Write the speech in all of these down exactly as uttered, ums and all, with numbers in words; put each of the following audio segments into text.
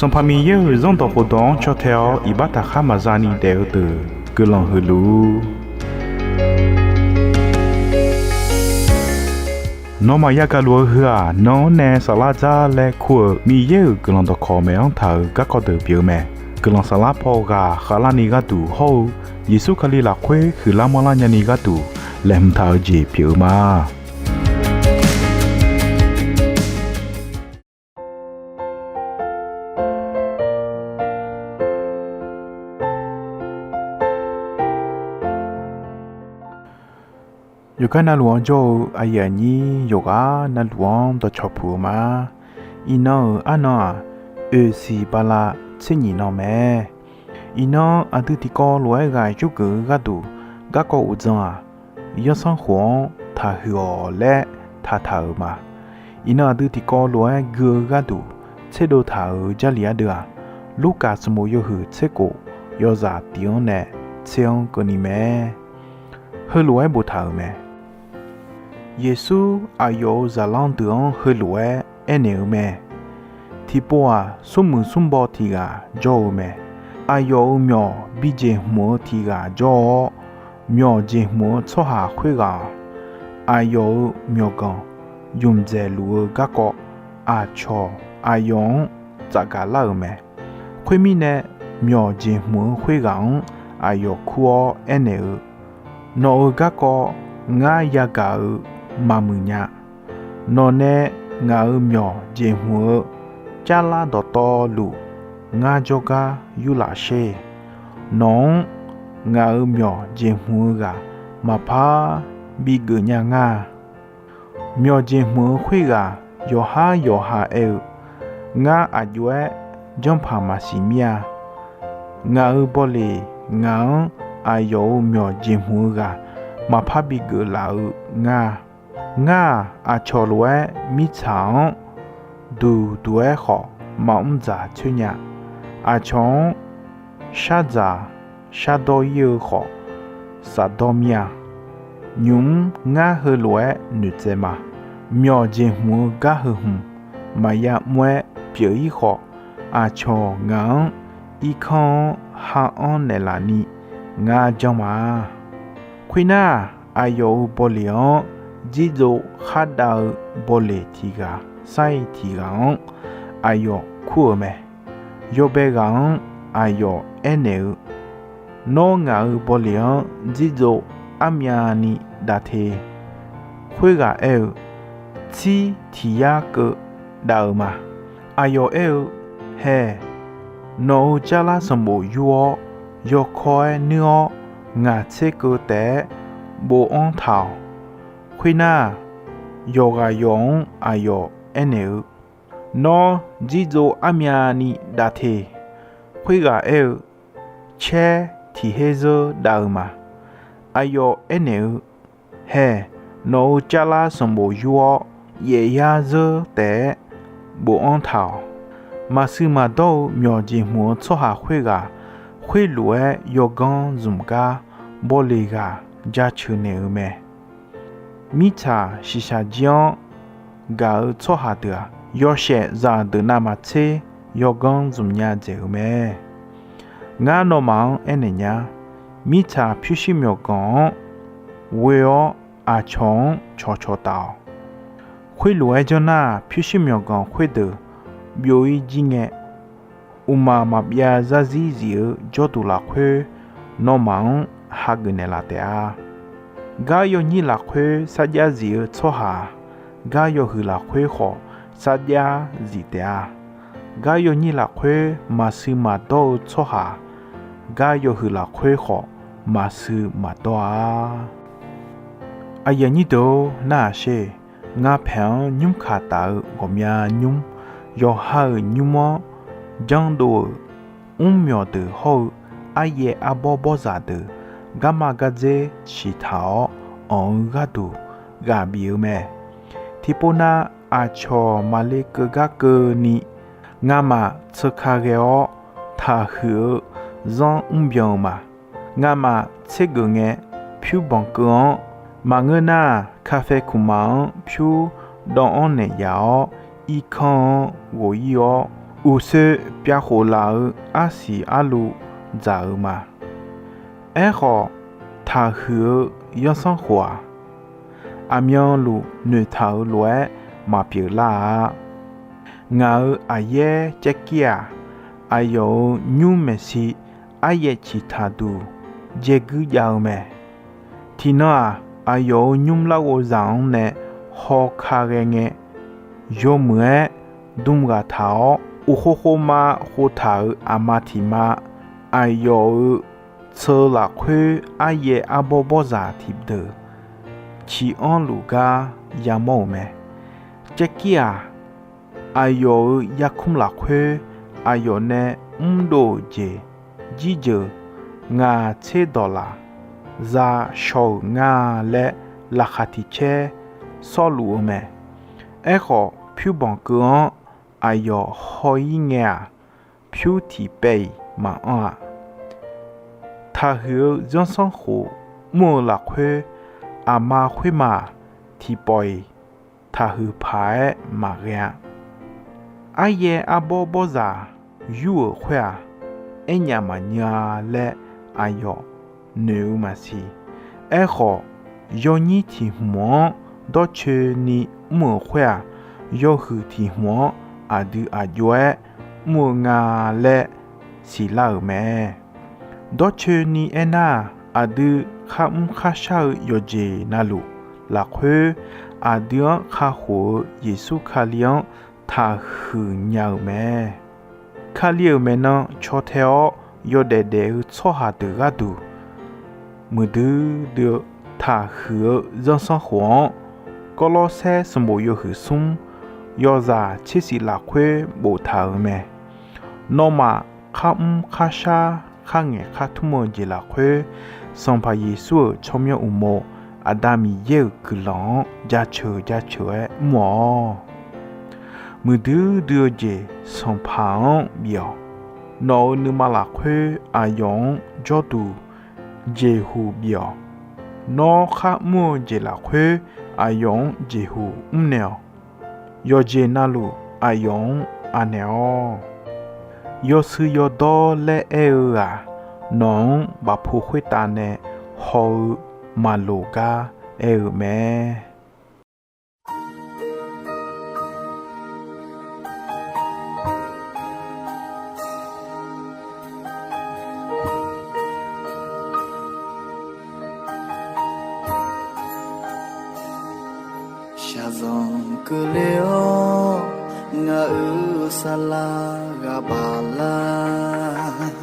Sanqpaq Miqyaer-euq Zanrdawq khofdawq-anr caw tae-awr iqbax taqkhar maqza ni daef-eu deuq guiqlanq huiq luf-ur. Nawmaf yagaq luf-eu heu-aq, nan-anr nae saflar dzar laer kur-euq Miqyaer-euq guiqlanq dawqkawq maeq-anr taq-euq garkawv deuq pyeuf-eu mae. Guiqlanq saflar paw ghaq khavlarni gharduq hawr-eu Yeqsur Kali lafkhoer huiqlar manrlar nyani gharduq laeqhmq taq-eu jeq pyeuf-eu ma. Yawqgar navluf-anr jawr-eu aqyuif aqnyir yawqghaq navluf-anr dawqcawq puq-eu ma. Iqnan-euq arnan-aq, oeqsiq bala tser nyif nan mae. Iqnan aqdui tiqkawv lof-aer ghaq yurgeuf-eu gharduq garkawv uqdzan-aq, yanrsanrkhof-anr taqhuiq-awq laer taqtaq-euq ma. Iqnan aqdui tiqkawv lof-aer gui-eu gharduq tserdov taq-euq Jarlif ardeuv-aq, Lurkaf sanqbof yawhuiq tser khof yawzaq tiq-anr nae tser-anr keuvni mae. Heulof-aer boftaq-euq mae. Yeqsur aqyawf-euq zaqlanr deuq-anr heulof-aer aernaeq-eu mae. Tiqpov-aq, smrmuiq smrbaw tiq ghaq jawr-eu mae. Aqyawf-euq myawq bi jeqhmq-eu tiq ghaq jawr-awr, myawq jeqhmq-eu tsawrhaq khoerghaq-aq, aqyawf-euq myawqganq ymqdzaeq luf-eu garkawv aqcawq aqyawf-anr tsafgaq lar-euq mae. Khoermirnae, myawq jeqhmq-eu khoerghaq-anr aqyawf kur-awr aernaeq-eu, Nawq-euq garkawv ngar yagaq-eu maqmuiq nya. Nawqnae ngaq-euq myawq jeqhmq-eu carlar dawqtawvluf ngar jawrgar yurlaf sher. Nawq-anr ngaq-euq myawq jeqhmq-eu ghaq maqpar bigeuf nya ngar-a. Myawq jeqhmq-eu khoerghaq yawqhar yawqha aer-eu, Ngar aqjox-aer janrpaq maqsiq mir-a. Ngaq-euq bawleq ngaq-anr aqyawf-euq myawq jeqhmq-eu ghaq maqpar bigeuf laf-eu ngar-a. Ngar-aq, aqcawq lof-aer mirtsaq-anr duqduq-aer khawf maqmr dzaq coer nya. Aqcawq-anr shardzaq shardawr ir-eu khawf, safdawr mir-a. Nymq-mr ngar heulof-aer noeqtsaev ma. Myawq jeqhmq-eu gar heu hmq maqya mr-aer pyeuf-ir khawf, aqcawq ngaq-anr irkanr-anr ha anr naeqlaf ni ngar janr ma. Khoernar, aqyawf-euq bawleq-anr dzirdzov khardav-eu bawleq tiq ghaq sar-iq tiq ghaq-anr aqyawf kur-euq mae. Yawbae ghaq-anr aqyawf aernaeq-eu, Nawr ngaq-euq bawleq-anr dzirdzov armyavni dav te. Khoerghaq aer-eu, Tsir tiq yar keuv dav-euq ma. Aqyawf aer-eu, Haeq, nawq-euq carlar sanqbof yur-awr, yawkawr-aer nuir-awr, ngaq tser keuv taef-aer bofanr taq-awq. Khoernar, yawqghaq yawq-anr aqyawf aernaeq-eu, Nawr dzirdzov armyavni dav te. Khoerghaq aer-eu, Caer tiq her zeur dav-eu ma. Aqyawf aernaeq-eu, Haeq, nawq-euq carlar sanqbof yur-awr, yaef yar zeur taef-aer bofanr taq-awq. Maqsiq maqdawr-eu myawq jeqhmq-eu tsawrhaq khoerghaq khoerlof-aer yawganr zmq gar bawleq ghaq jaceuq naeq-eu mae. Mirtsaq shiqshaq jir-anr gaq-eu tsawrhaq deuq-aq, yawshaef zaqdeuq navmaqtser yawganr zmq nya dzaeq-eu mae. Ngar nawmaf-anr aernaeq nya, mirtsaq pyurshuir myawqganq-anr ghoe-awr aqcawq-anr cawqcawq taf-awq. Khoerlof-aer janr nar, pyurshuir myawqganq khoerdeuq byov-ir jir ngae, uqmaq maqbyav zarzir zif-eu jawrduq lafkhoer nawmaf-anr hageuf naeqlaf taef-a. Gar yawnyir lafkhoer sarjax zif-eu tsawrhaq, gar yawhuiq lafkhoer khawf sarjax zif taef-a. Gar yawnyir lafkhoer maqsiq maqdawr-eu tsawrhaq, gar yawhuiq lafkhoer khawf maqsiq maqdawr-a. Aqyuif aqnyir deuq-or, narhaq sher. Ngar paeq-anr nymr kaq taf-eu ghawqmya nymr, yawqha-euq nymr-anr janrdov-euq mrmyawq deuq hawr-eu aryaev arbawr bawrzaq deuq, garma gardzer ciqtaq-awr anq-eu gharduq ghaq bif-eu mae. Tiqpov nav aqcawq maqle keuv gar keuvni, ngamaf tseurka ghae-awr taqhuiq-eu zanr mrbyan-eu ma. Ngamaf tsergeuf ngae pyur banq keuv-anr maqngeur nar, kafae kuqmaq-anr pyur dawv-anr naeq yaf-awr, irkanr-anr ghof-ir-awr, Uqsoe pyavkhof laf-euq arsiq arluv dzaq-euq ma. Aerkhawf, taqhuiq-eu zanrsanrkhof-aq, aqmyanluf noeqtaq-euq lof-aer maqpyeuf lar-a. Ngaq-euq aqyaer Caerkir-aq, aqyawf-euq nymr maeqshi aryaef ciq taqduq dzaeguir jav-eu mae. Tiqnan-aq, aqyawf-euq nymr larghov zaq-anr nae hawka ghae ngae, yawmuiq-aer dm ghaq taq-awr, uqkhov khov ma khov taq-euq aqma tiq ma, aqyawf-euq tseu lafkhoer aryaer arbawr bawrzaq tiq deuq ciq anrluf gar yamawr-euq mae. Caerkir-aq, aqyawf-euq yarkmr lafkhoer aqyawf nae mrdov-euq jeq jirjeuq ngaq tser dawq laf za shaw-euq nga laer laqkhaq tiq caer sawrluf-eu mae. Aerkhawf, pyur banq keuv-anr aqyawf haw-ir ngae-aq, pyur tiq paev-iq maqanr-a. Taqhuiq-eu zanrsanrkhof mr-eu lafkhoer, aqma khoerma tiqpawf-iq taqhuiq paq-aer maqghae-a. Aryaer arbawr bawrzaq yur-euq khoer-aq, aernyaf maqnyeuv-a laer aqyawf noeq-eu maqsiq. Aerkhawf, yawnyir tiq hmq-anr dawrcoeni mr-euq khoer-aq, yawhuiq tiq hmq-anr aqdui aqjox-aer mr-eu nga laer siqlar-euq mae. Dawrcoeni aernar-aq, aqdui kharmr kharshar-eu yawqjeq navluf lafkhoer, aqdui-anr kakhof-eu Yeqsur Kali-anr taqhuiq nya-euq mae. Kali-euq maeqnan caw tae-awr yawdaef daef-eu tsawrhaq deuq gharduq, muiqdui dui-eu taqhuiq-eu zanrsanrkhof-anr, Gawrlawrsaer sanqbof yawhuiq smr yawzaq tser shif lafkhoer boftaq-euq mae. Nawmaf kharmr kharshar kharngaeq khartmr-eu jeq lafkhoer, Sanqpaq Yeqsur-euq tsawrmyanr uqmov Aqda Miqyaer-euq guiqlanq-anr jaceuq jaceuq-aer mr-awq. Muiqdui dui-eu jeq sanqpaq-anr bif-awq. Nawq-euq nuima lafkhoer aqyawf-anr jawrduq jeqhuq bif-awq. Nawr kharmr-eu jeq lafkhoer aqyawf-anr jeqhuq mrnaeq-awq. Yawqjeq navluf aqyawf-anr anaeq-awq. Yawshuif yawdawr laer aer-eu ghaq nawq-anr bafpu khoertav nae haw-eu maqloq gar aer-eu mae. Shaqzanq keuvle-awr ngaq-euq saflar ghaq baf lar.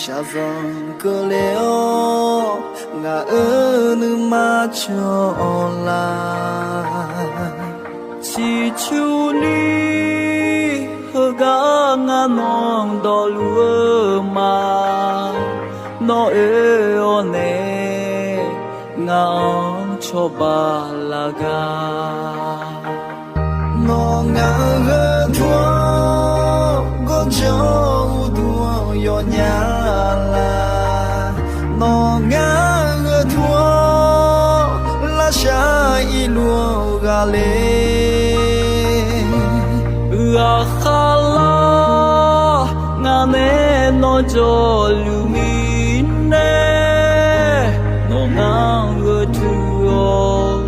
Shaqzanq keuvle-awr ngaq-euq nuima cawq-awr lar. Ciqcurni heugar ngar nawq-anr dawqluf-eu ma. Nawr oe-awr nae ngaq-anr cawba laf gar. Nawr ngaq-euq gharduq-anr gawrjawr uqduq-anr yawnya lar. Nawr ngaq-euq gharduq-anr lavshar irluf-anr ghaqler. Ghaqkhav lar ngaq nae nawr jawrluf mirnae, nawr ngaq-anr gharduq-awr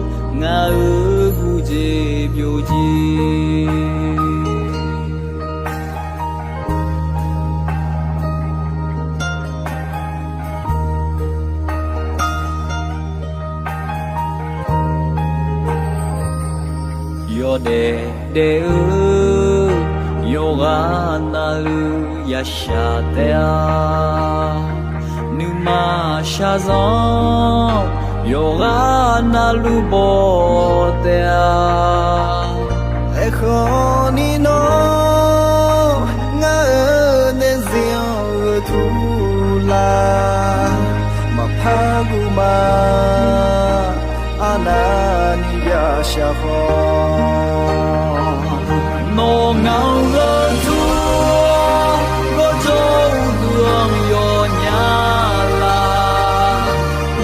ngaq-euq huqjeq byovjeq. Yawdaef daef-eu yawqghaq navluf yashaq taef-a. Nuima shaqzanq yawqghaq navluf baw taef-a. Aerkhawf ni nawr ngaq-euq daefzir-anr gharduq lar. Maqpar guv ma, arnavni yashaq khawf. Nawr ngaq-euq gharduq gawrjawr uqduq-anr yawnya lar.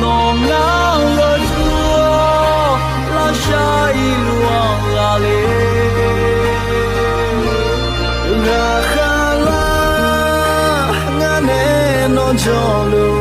Nawr ngaq-euq gharduq lavshar irluf-anr jawrluf